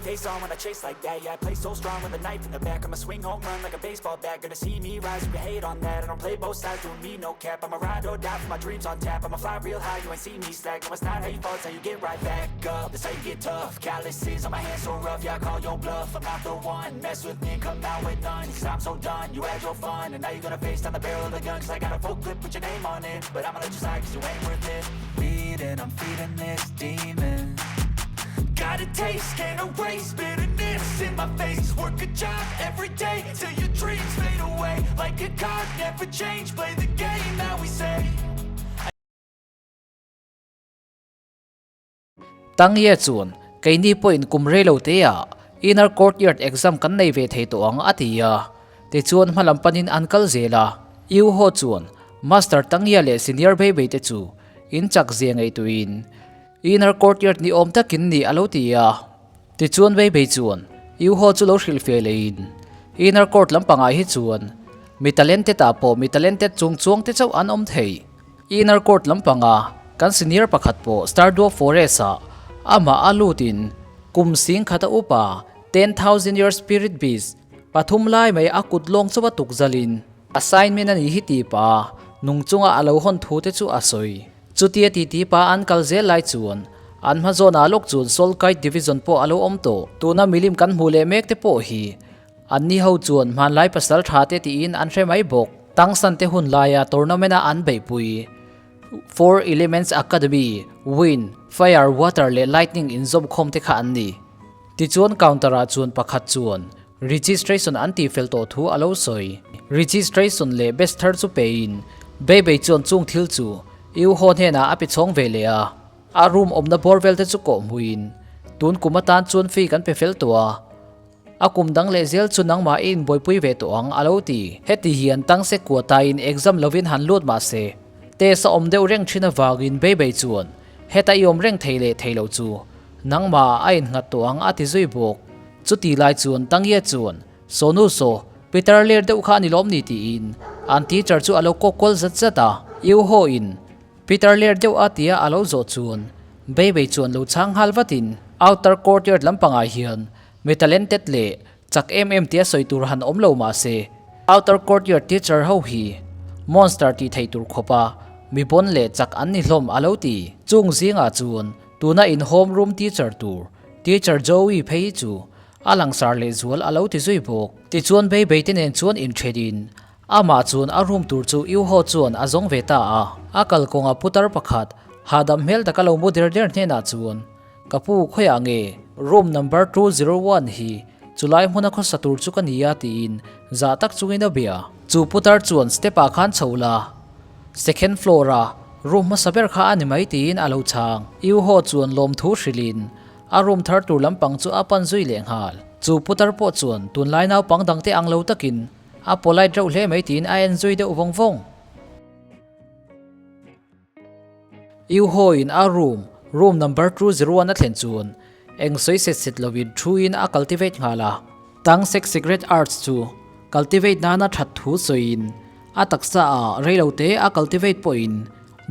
Game face on when I chase like that. Yeah, I play so strong with a knife in the back. I'ma swing home run like a baseball bat. Gonna see me rise, you can hate on that. I don't play both sides, doing me no cap. I'ma ride or die for my dreams on tap. I'ma fly real high, you ain't see me slack. No, it's not how you fall, it's how you get right back up. That's how you get tough. Calluses on my hands so rough, yeah, I call your bluff. I'm not the one, mess with me, come out with none. Cause I'm so done, you had your fun. And now you're gonna face down the barrel of the gun. Cause I got a full clip, put your name on it. But I'ma let you slide cause you ain't worth it. Bleeding, I'm feeding this demon. Got a taste, can't erase bitterness in my face. Work a job every day till your dreams fade away. Like a card, never change, play the game that we say. Tang Ye chuan, Keini pawhin kum rei lo teah Inner Courtyard exam kan nei ve thei tawh ang a ti a. Tichuan hmalam panin an kal zel a. Yu Ho chuan Master Tang Ye leh Senior Bei Bei te chu in chak zia ngaihtuahin Inner Courtyard ni awm takin ni a lo ti a. Tichuan Bei Bei chuan Yu Ho chu lo hrilhfiah leiin Inner Court lampangah hi chuan mi talented ah pawh mi talented chung chuang te chauh an awm thei. Inner Court lampanga kan senior pakhat pawh Starduo Forest ah amah a lutin kum sing khata upa 10,000 year spirit beast pathum lai mai a kut lawng chauh a tuk zalin assignment a ni hi ti pa nung chunga a lo hawn thu te chu a sawi. Chutia ti ti pa an kal zel lai chuan an hma zawnah lawk chuan Soul Kite Division pawh a lo awm tawh. Tuna milim kan hmuh leh mek te pawh hi Anni ho chuan hmanlai pasal tha te tiin an hre mai bawk. Tangsan te hun laia tournament a an beihpui Four Elements Academy, Wind, Fire, Water leh Lightning inzawm khawm te kha an ni. Tichuan counter ah chuan pakhat chuan registration an tih fel tawh thu a lo sawi. Registration leh best thar chu pein Beibei chuan chung thil chu Yu Ho hnenah a pe chhawng ve leh a. A room awmna bawr vel te chu kawh hmuin tun kum atan chuan fee kan pe fel tawh a. A kum dang leh zel chu nangmah i inbuaipui ve tawh ang, a lo ti. Heti hian tangse kuatain exam lovin han lut mah se, test a awm deuh reng thin avangin Beibei chuan heta i awm reng thei leh thei lo chu nangmah a innghat tawh ang a ti zui bawk. Chuti lai chuan Tangye chuan, Sonu saw, Peter ler deuh kha a ni lawm ni tiin an teacher chu a lo kawk kual zat zat a. Iu haw in Peter ler deuh a tia a lo zawh chuan Beibei chuan lo chhang nghal vatin outer courtyard lampangah hian Mi talented leh chak em em tia sawi tur han awm lo mah se, outer courtyard teacher ho hi monster tih theih tur khawpa mi bawn leh chak an ni hlawm a lo ti. Chung zingah chuan tuna in home room teacher tur teacher Joey phei hi chu a langsar leh zual a lo ti zui bawk. Tichuan Beibei te nen chuan inthen in amah chuan a room tur chu Yuho chuan a zawng ve ta a. A kalkawnga putar pakhat hahdam hmel taka lo mu der der hnenah chuan Ka pu khawiah nge room number 201 hi chulai hmuna khawsa tur chu ka nia tiin zah tak chungin a bia. Chu putar chuan step ah khan chho la, second floor a room hmasa ber kha a ni mai tiin a lo chhang. Yu Ho chuan lawmthu hrilhin a room thar tur lampang chu a pan zui leh nghal. Chu putar pawh chuan tunlai naupang dangte ang lo takin a polite reuh hle mai tiin a en zui deuh vawng vawng. Yu Ho-in a room, room number 201 a thlen chuan eng sawi set set lovin thu-in a cultivate nghal a. Tang Sek Secret Arts chu cultivate nana that thu sawiin a taksa ah reilote a cultivate pawhin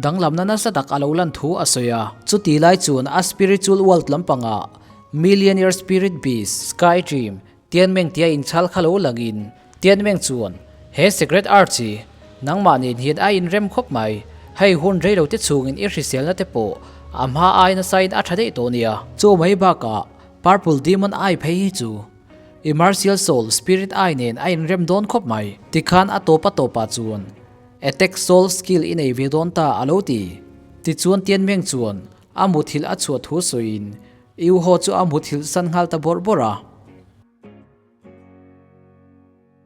danglamna nasa tak a lo lan thu a sawi a. Chuti lai chuan a spiritual world lampangah Millionaire Spirit Beast, Sky Dream, Tianmeng tia inchhal kha lo langin Tianmeng chuan, He Secret Arts hi nangmah nen hian a inrem khawp mai, hei hun reilo te chhungin i hriselna te pawh a hma ai nasain a tha daih tawh nia. Chu mai bakah Purple Demon Eye phei hi chu i Martial Soul Spirit Eye nen a inrem dawn khawp mai. Tikhan a tawp a tawpah chuan Attack Soul Skill i nei ve dawn ta a lo ti. Tichuan Tianmeng chuan a muthilh a chhuah thu sawiin Iu haw chu a muthilh san nghal ta bawrh bawrh a.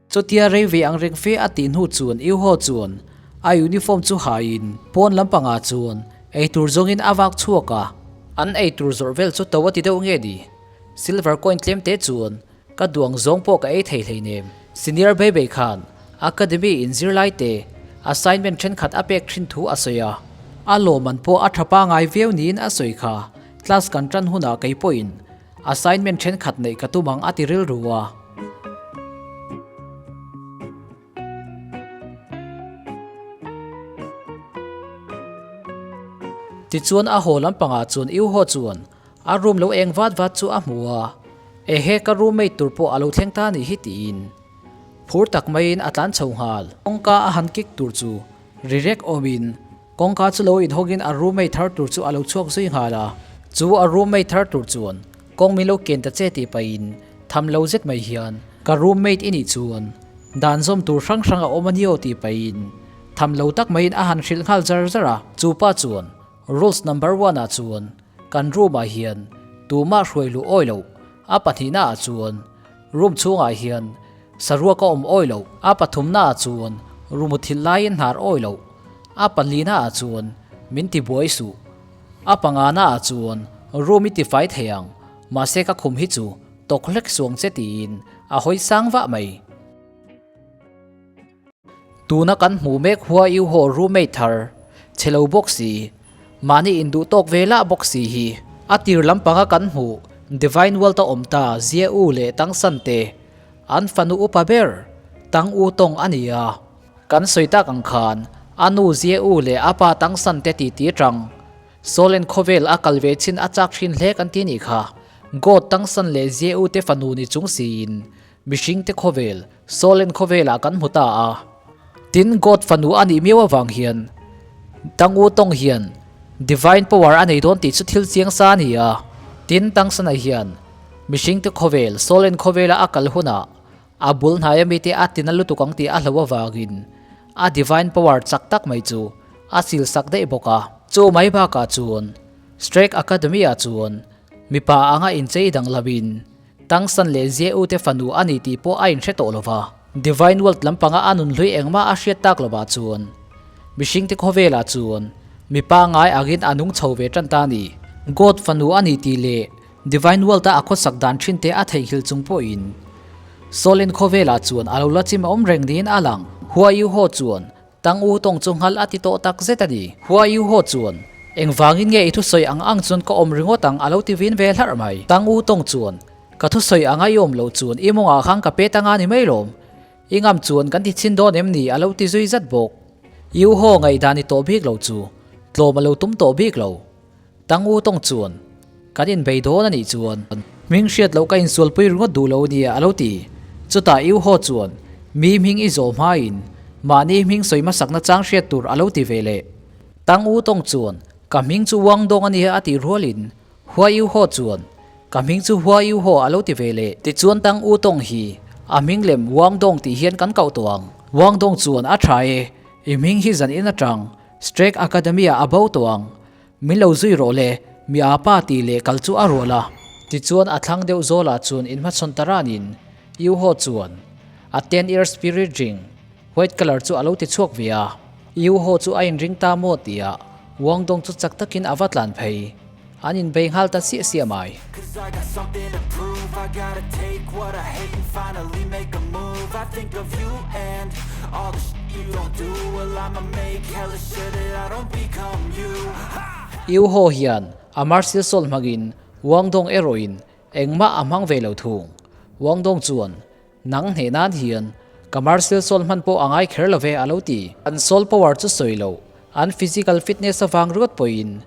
Chutia rei ve ang reng fe a tih hnu chuan Iu haw chuan a uniform chu haiin pawn lampangah chuan eitur zawngin a vak chhuak a. An eitur zawrh vel chu to a ti deuh nge ni? Silver coin tlem te chuan ka duang zawng pawh ka ei thei hleinem. Senior Beibei khan Academy in zirlai te assignment thenkhat a pek thin thu a sawi a. A lawmman pawh a tha pangai viau niin a sawi kha. Class kan tan hunah kei pawhin assignment thenkhat neih ka tum ang a ti rilru a. Tichuan a haw lampangah chuan Iuho chuan a room lo eng vat vat chu a hmu a. Ehe ka roommate tur pawh a lo thleng ta a nih hi tiin phur tak maiin a tlan chho nghal. Kawngka a han kik tur chu ri rek awmin kawngka chu lo inhawkin a roommate thar tur chu a lo chhuak zui nghal a. Chu a roommate thar tur chuan kawng min lo ken ta che tih pahin tham lo zet mai hian ka roommate i nih chuan dan zawm tur hrang hrang a awm a ni aw tih pahin tham lo tak maiin a han hrilh nghal zar zar a. Chu pa chuan Rules number one ah chuan kan room ah hian tumah hruai luh awi loh, a pahnihna ah chuan room chhungah hian saruak a awm awi loh, a pathumna ah chuan room thil laiin hnar awi loh, a palina ah chuan min ti buai suh, a pangana ah chuan room i ti fai thei ang, mahse ka khum hi chu tawk hlek suang che tiin a hawi sang vah mai. Tuna kan hmuh mek hua i haw roommate thar, chhe lo bawk si, mahni induh tawk ve lah bawk si hi. A tir lampanga kan hmuh Divine World a awm ta Zia U leh Tang San te, an fanu upa ber Tang U tawng a ni a. Kan sawi tak ang khan a nu Zia U leh a pa Tang San te titi tang Solen khawvel a kal ve chin a chak thin hle kan ti nih kha. God Tang San leh Zia U te fanu ni chung siin Mihringte khawvel, Solen khawvelah kan hmu ta a. Tin, God fanu a nih miau avang hian Tang U Tawng hian Divine Power a nei dawn tih chu thil chiang sa a ni a. Tin, Tang Sana hian mihringte khawvel, Solen khawvela a kal hunah a bul hnaia mite a tina lutuk ang tih a hlo avangin a Divine Power chak tak mai chu a sil sak daih bawk a. Chu mai bakah chuan Strake Academy-ah chuan mipa anga inchei danglamin Tangsan leh Zeu te fanu a ni tih pawh a inhre tawh lo va. Divine World lampanga a nunhlui engmah a hriat tak lovah chuan mihringte khawvelah chuan mi pangngai angin a nung chho ve tan ta a ni. God fanu a ni tih leh Divine World-a a khawsak dan thin te a theihnghilh chung pawhin Solen khawvelah chuan a lo la chim awm reng niin a lang. Hua Yu Ho chuan Tang U tawng chu nghal a ti tawh tak zet a ni. Hua Yu Ho chuan, Engvangin nge i thusawi ang ang chuan ka awm ringawt ang a lo ti vin ve hlarh mai. Tang U tawng chuan, Ka thusawi anga i awm loh chuan i mawngah khan ka pe ta nga ni mai lawm. I ngam chuan kan ti chhin dawn em ni a lo ti zui zat bawk. Yu Ho ngaihdan i tawh bik lo chu tlawm a lo tum tawh bik lo. Tang U tawng chuan, Kan inbei dawn a nih chuan hming hriat loh ka insualpui ringawt duh lo nia a lo ti. Chutah Yu Ho chuan, Mi hming i zawh hmain mahni hming sawi hmasakna chang hriat tur a lo ti ve leh. Tang U tawng chuan, Ka hming chu Wang Dong a nia a tih rualin Hua Yu Ho chuan, Ka hming chu Hua Yu Ho a lo ti ve leh. Tichuan Tang U tawng hi a hming lem Wang Dong tih hian kan kauh tawh ang. Wang Dong chuan a tha e, i hming hi zan in atang Strake Academy-ah a bo tawh ang. Min lo zui rawh le, mi a pa tih leh kal chu a rual a. Tichuan a thlang deuh zawlah chuan inhmachhawn ta ranin Yu Ho chuan a ten year spirit ring white colour chu a lo ti chhuak ve a. Yu Ho chu a inring ta maw tihah Wang Dong chu chak takin a va tlan phei. An inbei nghal ta siah siah mai. Yu Ho hian a martial soul hmangin Wang Dong erawhin engmah a hmang ve lo thung. Wang Dong chuan, Nang hneh nan hian ka martial soul hman pawh a ngai kher lo ve a lo ti. An soul power chu sawi loh, an physical fitness avang ruat pawhin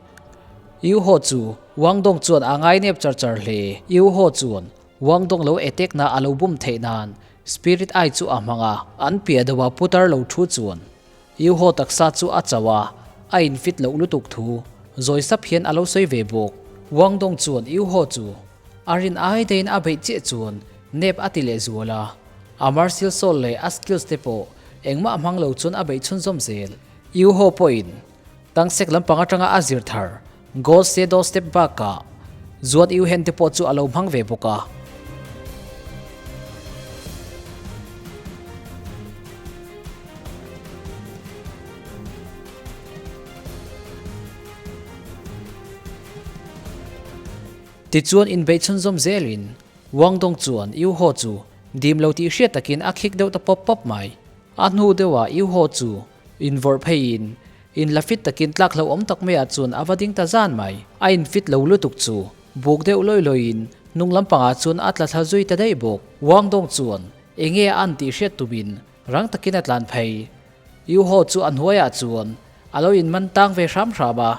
Yu Ho chu Wang Dong chuan a ngai nep char char hle. Yu Ho chuan Wang Dong lo attack na a lo bum theih nan Spirit Eye chu a hmang a. An piah deuh a putar lo thu chuan Yu Ho taksa chu a chauh a, a in fit loh lutuk thu zawi sap hian a lo sawi ve bawk. Wang Dong chuan Yu Ho chu a rin ai daiin a beih chiah chuan nep a ti leh zual a. A martial soul leh a skills te pawh engmah hmang lo chuan a beih chhunzawm zel. Yu Ho pawhin Tangsek lampang atanga a zir thar Gold Shadow Step bakah Zuan Yu Hen te pawh chu a lo hmang ve bawk a. Tichuan inbeih chhunzawm zelin Wang Dong chuan Yu Ho chu dim lo tih hriat takin a khik deuh ta pawp pawp mai. A hnu deuhah Yu Ho chu Invawrh pheiin, in la fit takin tlak hlauhawm tak maiah chuan a va ding ta zan mai. A in fit lo lutuk chu buk deuh lawi lawiin hnung lampangah chuan a tla thla zui ta daih bawk. Wang Dong chuan enge a an tih hriat tumin rang takin a tlan phei. Yu Ho chu a hnuaiah chuan a lo in man tang ve hram hram a.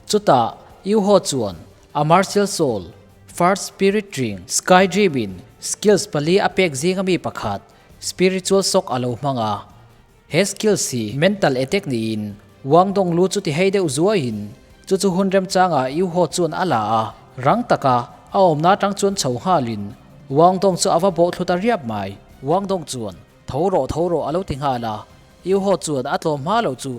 Chutah Yu Ho chuan a martial soul. First Spirit Ring, Sky Dream in skills pali a pek zinga mi pakhat, Spiritual Shock a lo hmang a. He skills hi mental attack niin Wang Dong lu chu ti hei deuh zuaiin chu chu hun remchangah Yu Ho chuan a la a, rang taka a awmna atang chuan chho nghalin Wang Dong chu a va bawh thlu ta riap mai. Wang Dong chuan tho rawh tho rawh a lo ti nghal a, Yu Ho chuan a tlawm hma lo chu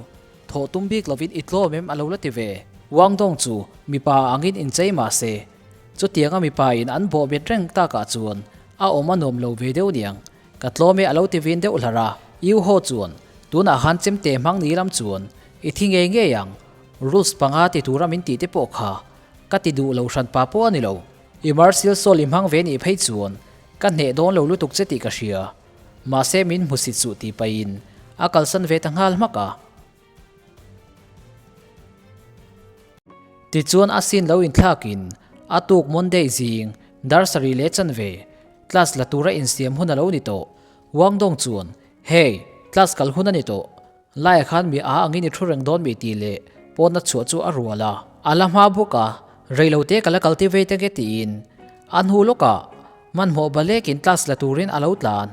thawh tum bik lovin i tlawm em a lo la ti ve. Wang Dong chu mipa angin inchei mah se, chutianga mipa in an bawh bet reng takah chuan a awm a nuam lo ve deuh niang. Ka tlawm e a lo ti vin deuh hlar a, Yu Ho chuan, Tunah khan chemte hmang ni lam chuan i thi ngei ngei ang, rules panga ti tura min tih te pawh kha ka ti duh lo hran pa pawh a ni lo. I martial soul i hmang ve nih phei chuan ka hneh dawn lo lutuk che tih ka hria, mahse min hmusit suh tih pahin a kalsan ve ta nghal hmak a. Tichuan a sin lo inthlakin a tuk Monday zing dar sarih leh chanve class la tura insiam hun a lo ni tawh. Wang Dong chuan, Hey, class kal hun a ni tawh. Laiah khan mi a angin i thu reng dawn mi tih leh pawn a chhuah chu a rual a. A la hma bawk a, reilote ka la kal ti vei tenge tiin a hnu lawkah hmanhmawh balekin class la turin a lo tlan.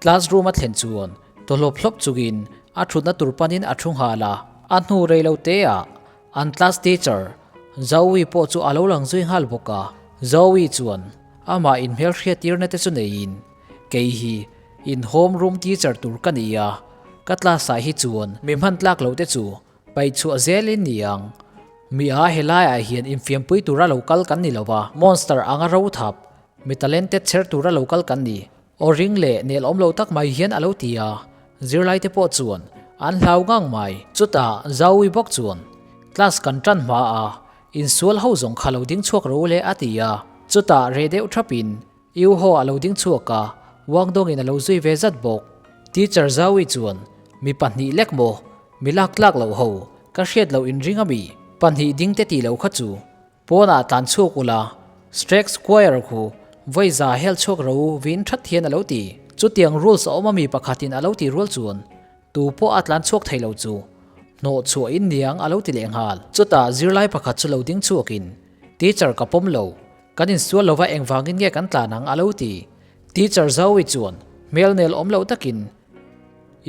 Class room a thlen chuan tawhlawp hlawp chungin a thutna tur panin a thu nghal a. A hnu rei lo teah an class teacher Zoe pawh chu a lo lang zui nghal bawk a. Zoe chuan amah inhmelhriat tirna te chu neiin, Kei hi in home room teacher tur ka ni a, ka class ah hi chuan mi hman tlak loh te chu paih chhuah zelin ni ang. Mi a helaiah hian infiampui tura lo kal kan ni lo va, monster anga ro thap, mi talented chher tura lo kal kan ni. Aw ring leh nel awm lo tak mai hian a lo ti a, zirlai te pawh chuan an hlau ngang mai. Chutah Zaui bawk chuan class kan tan hma a, insual ho zawng kha lo ding chhuak ro le a ti a. Chutah reh deuh thapin Yu Ho a lo ding chhuak a, Wang Dongin a lo zui ve zat bawk. Teacher Zaui chuan mi pahnih lek maw, mi lak tlak loh ho, ka hriat loh inring a mi, pahnih ding te tih loh kha chu. Pawnah tlan chhuak ula, Strike Square khu vawi za hel chhuak ro u vin that hian a lo ti. Chutiang rules a awm ami pakhatin a lo ti rual chuan tu pawh a tlan chhuak thei lo chu hnawh chhuah in niang a lo ti leh nghal. Chutah zirlai pakhat chu lo ding chhuakin, Teacher ka pawm lo, kan insual lova engvangin nge kan tlan ang a lo ti. Teacher Zoe chuan hmel nel awm loh takin,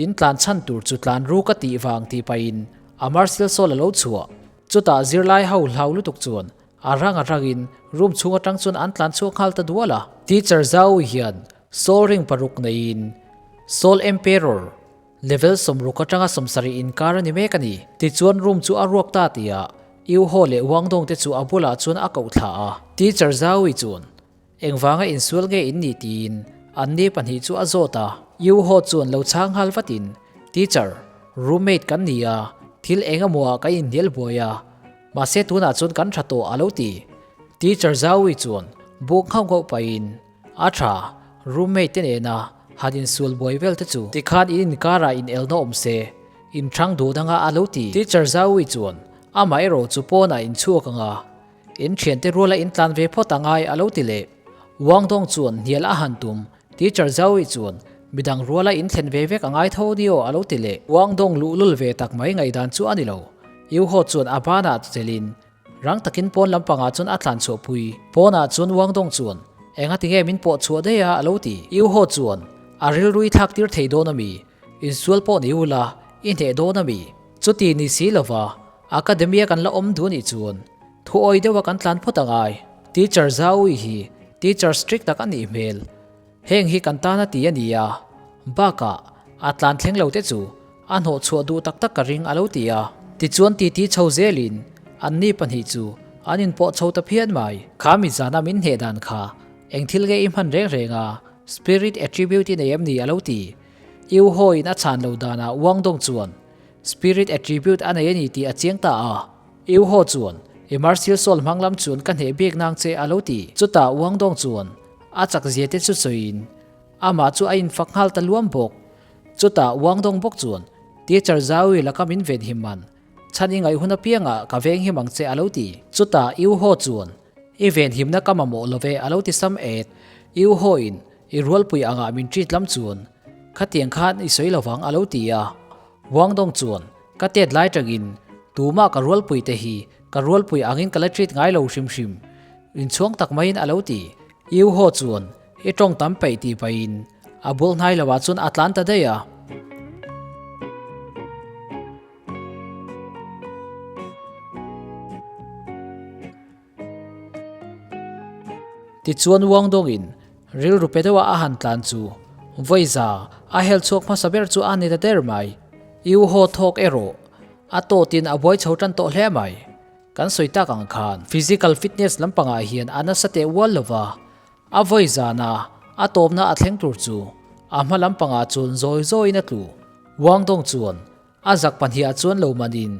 In tlan chhan tur chu tlan ru ka tih vang tih pahin a martial soul a lo chhuah. Chutah zirlai ho hlau lutuk chuan a rang a rangin room chhung atang chuan an tlan chhuak nghal ta dual a. Teacher Zhao hian Soul Ring paruk neiin Soul Emperor level sawmruk atanga sawmsarih inkar a ni mek a ni. Tichuan room chu a ruak ta tihah Yu Ho leh Wang Dong te chu a bulah chuan a koh thla a. Teacher Zhao chuan Engvanga insual nge in ni tiin an ni pahnih chu a zawt a. Yu Ho chuan lo chhang nghal vatin, Teacher, roommate kan ni a, thil eng emaw ah kan inhnial buai a, mahse tunah chuan kan tha tawh a lo ti. Teacher Zaui chuan buk nghauh nghauh pahin, A tha, roommate te nena han insual buai vel te chu tikhan in inkarah in elna awm se, in thang duh danga a lo ti. Teacher Zaui chuan amah erawh chu pawnah inchhuak anga In thiante ruala in tlan ve phawt a ngai a lo ti leh. Wang Dong chuan hnial a han tum, Teacher Zhao-i chuan midang ruala in thlen ve vek a ngai tho ni aw a lo ti leh. Wang Dong luhlul ve tak mai ngaihdan chu a ni lo. Yu Ho chuan a banah chelin rang takin pawn lampangah chuan a tlan chhuah pui. Pawnah chuan Wang Dong chuan engati nge min pawh chhuah daih a a lo ti. Yu Ho chuan a rilru i thlak tir thei dawn a mi? Insual pawh ni ula i hneh dawn a mi? Chuti ni si lova Academy-a kan la awm duh nih chuan thu awi deuha kan tlan phawt a ngai. Teacher Zaui hi teacher strict tak a nih hmel. Heng hi kan tan a ti a ni a, bakah a tlan thleng lo te chu a hnawh chhuah duh tak tak ka ring a lo ti a. Tichuan titi chho zelin anni pahnih chu an inpawh chho ta phian mai. Kha mi zana min hneh dan kha eng thil nge i hman reng reng a, spirit attribute i nei em ni a lo ti. Iu hawiin a chhan lo danah Wang Dong chuan Spirit attribute a nei a ni tih a chiang ta a. Yu Ho chuan, I martial soul hmang lam chuan ka hneh bik nang che a lo ti. Chutah Wang Dong chuan a chak zia te chu sawiin amah chu a infak nghal ta luam bawk. Chutah Wang Dong bawk chuan, Teacher Zhao-i laka min ven him man, chhan i ngaih hun apiangah ka veng him ang che a lo ti. Chutah Yu Ho chuan, I ven himna ka mamawh lo ve a lo ti sam et. Yu Ho-in I rualpui angah min treat lam chuan khatiang khan i sawi lovang a lo ti a. Wang Dong chuan ka tet lai tangin tumah ka rualpui te hi ka rualpui angin ka la treat ngai lo hrim hrim. Inchhuang tak maiin a lo ti. Iu haw chuan i tawng tam peih tih pahin a bul hnai lovah chuan a tlan ta daih a. Tichuan uang dawngin rilru pe deuha a han tlan chu vawiza a hel chhuak hmasa ber chu a ni ta der mai. Iu haw thawk erawh a tawtin a buai chho tan tawh hle mai. Kan sawi tak ang khan physical fitness lampangah hian a nasa teh ual lova, a vawi zana a tawpna a thleng tur chu a hma lampangah chuan zawi zawiin a tlu. Wang Dong chuan a zak pahniha chuan lo manin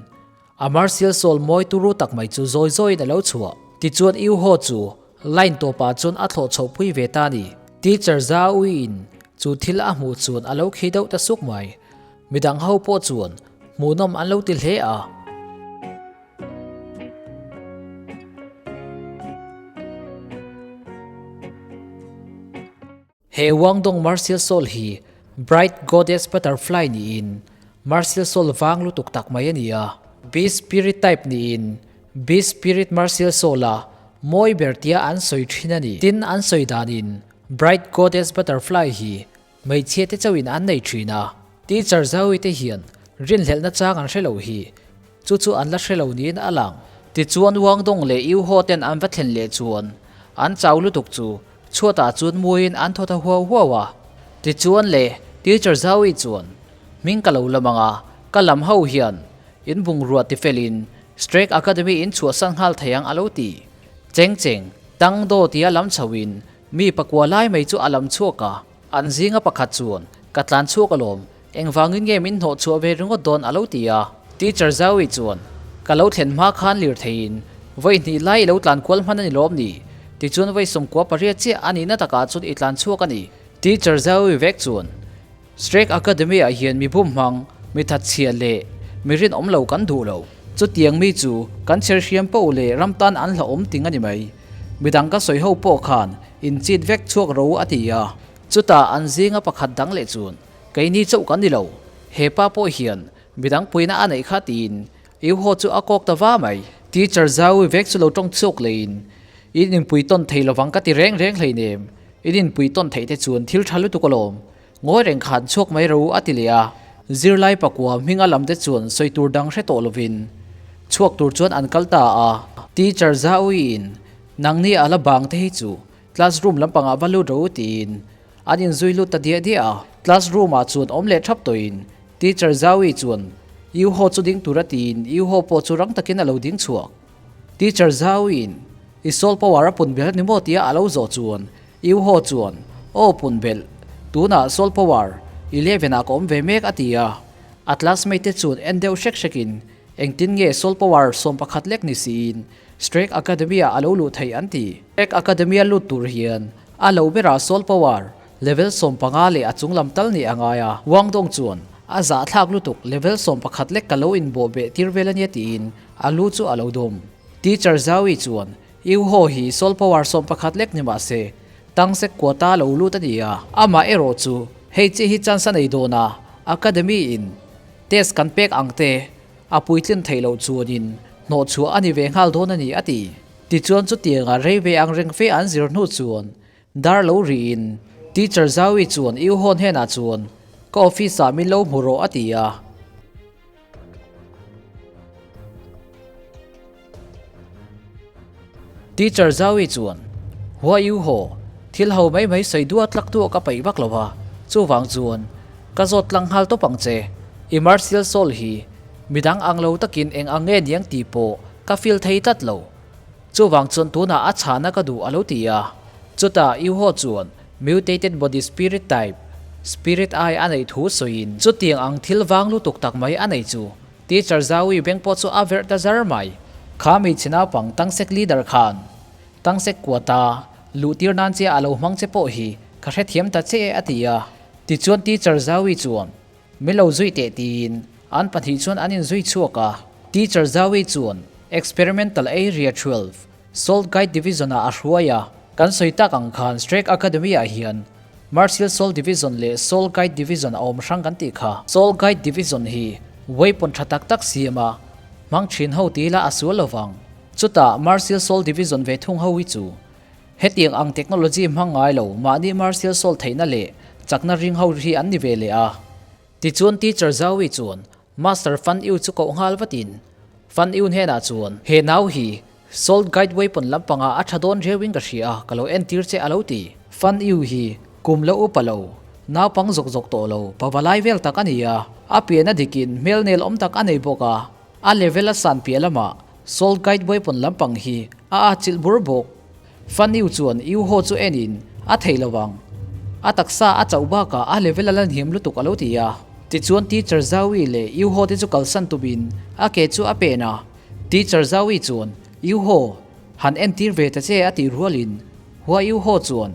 a martial soul mawi turu tak mai chu zawi zawiin a lo chhuah. Tichuan Yu Ho chu line tawpah chuan a thlawh chhoh pui ve ta a ni. Teacher Zhao Uiin chu thil a hmuh chuan a lo khi deuh ta suk mai. Midang ho pawh chuan hmuhnawm an lo ti hle a. He Wangdong Martial Soul hi Bright Goddess Butterfly niin Martial Soul vang lutuk tak mai a ni a. Beast Spirit type niin Beast Spirit Martial Soul a mawi ber tia an sawi thin a ni. Tin, an sawi danin Bright Goddess Butterfly hi Hmeichhia te chauhin an nei thin a, teacher Zoe te hian rinhlelhna chang an hre lo hi, chu chu an la hre lo niin a lang. Tichuan Wang Dong leh Yu Ho ten an va thlen leh chuan an chau lutuk chu chhuatah chuan muiin an thaw ta huau huau a. Tichuan le teacher Zoe chuan hming ka lo lam ang a, ka lam ho hian in bungrua tifelin Strake Academy in chhuahsan nghal thei ang a lo ti. Cheng cheng, Tang Do tia lam chhoin Mi pakua lai mai chu a lam chhuak a, an zinga pakhat chuan, Ka tlan chhuak alawm, engvangin nge min hnawh chhuah ve ringawt dawn a lo ti a. Teacher Zoe chuan, Ka lo thlen hma khan lirtheiin vawi hnih lai i lo tlan kual hman a ni lawm ni? Tichuan vawi 98 chiah a nihna takah chuan i tlan chhuak a ni. Teacher Zoe vek chuan, Strake Academy ah hian mi bum hmang, mi thatchhia leh mi rinawm lo kan duh lo. Chutiang mi chu kan chher hriam poh leh ram tan an hlauhawm ting a ni mai. Midang ka sawi ho pawh khan in chit vek chhuak ro a ti a. Chutah an zinga pakhat dang leh chuan, Keini chauh kan ni lo, he pa pawh hian midang puina a neih kha tiin Iu haw chu a kawk ta va mai. Teacher Zaui vek chu lo tawng chhuak leiin, In inpui tawn thei lovang ka ti reng reng hleinem, in inpui tawn theih te chuan thil tha lutuk alawm. Ngawi reng khan chhuak mai ro a ti leh a, zirlai pakua hminga lam te chuan sawi tur dang hre tawh lovin chhuak tur chuan an kal ta a. Teacher Zaui-in, Nangni a la bang te hi chu classroom lampangah va lut ro tiin an inzui lut ta diah diah a. Classroom ah chuan awm leh thap tawhin Teacher Zaui chuan Yu Ho chu ding tur a tiin Yu Ho pawh chu rang takin a lo ding chhuak. Teacher Zaui-in, I soul power a pun belh a ni maw tia a lo zawh chuan Yu Ho chuan, Aw pun belh, tunah soul power 11 ah ka awm ve mek a ti a. A classmate te chuan en deuh hrek hrekin, Engtin nge soul power 11 lek ni siin Strake Academy ah a lo luh theih an ti. Strake Academy a lut tur hian a lo berah soul power level 15 leh a chung lam tal nih a ngai a. Wang Dong chuan, A zahthlak lutuk, level 11 lek ka lo inbawh beh tir vel ania tiin a lu chu a lo dawm. Teacher Zoe chuan, Yu Ho hi soul power 11 lek ni mah se, tang sek quota lo lut a ni a. Amah erawh chu hei chi hi chance a nei dawn a, academy in test kan pek ang te a puitlin theih loh chuanin hnawh chhuah a ni ve nghal dawn a ni a ti. Tichuan chutianga rei ve ang reng fe an zir hnu chuan dar lo rihin teacher Zoe chuan Yu Ho hnenah chuan ka office ah min lo hmu rawh a ti a. Teacher Zoe chuan, Hua Yu Ho, thil ho mai mai sawi duat tlak duah ka peih vak lo va, chuvang chuan ka zawt tlang nghal tawp ang che. I martial soul hi midang ang lo takin eng ang nge niang tih pawh ka feel thei tlat lo. Chuvang chuan tunah a chhahna ka duh a lo ti a. Chutah Yu Ho chuan Mutated body spirit type, spirit eye a neih thu sawiin chutiang ang thil vang lutuk tak mai a nei chu Teacher Zoe beng pawh chu a verh ta zar mai. Kha hmeichhe naupang Tangsek leader khan Tangsek quota luh tir nan che a lo hmang che pawh hi ka hrethiam ta che e a ti a. Tichuan Teacher Zoe chuan min lo zui teh tiin an pahnih chuan an inzui chhuak a. Teacher Zoe chuan Experimental Area 12 Salt Guide Division ah a hruai a, kan sawi tak ang khan Strake Academy ah hian Martial Salt Division leh Salt Guide Division a awm hrang kan tih kha. Salt Guide Division hi weapon tha tak tak siam a hmang thin ho ti ila a sual lovang. Chutah Martial Soul Division ve thung ho hi chu hetiang ang technology hmang ngai lo mahni Martial Soul theihna leh chakna ring ho hi an ni ve leh a. Tichuan Teacher Zoe chuan Master Fan Yu chu koh nghal vatin Fan Yu hnenah chuan, He nau hi Soul Guide Weapon lampangah a tha dawn riauin ka hria a, ka lo entir che a lo ti. Fan Yu hi kum lo upa lo, naupang zawk zawk tawh lo, pavalai vel tak a ni a, a pian a dikin hmel nel awm tak a nei bawk a, a level a san piah lamah Soul Guide Weapon lampang hi a atchilh bur bawk. Fan Yu chuan Yu Ho chu enin a thei lo ang. A taksa a chauh bakah a level a la hniam lutuk a lo ti a. Tichuan Teacher Zoe leh Yu Ho te chu kalsan tumin a ke chu a pen a. Teacher Zoe chuan Yu Ho han entir ve ta che a tih rualin Hua Yu Ho chuan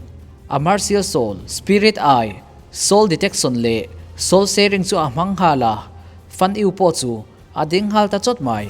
a Martial Soul, Spirit Eye, Soul Detection leh Soul Sharing chu a hmang nghal a. Fan Yu pawh chu a ding nghal ta chawt mai.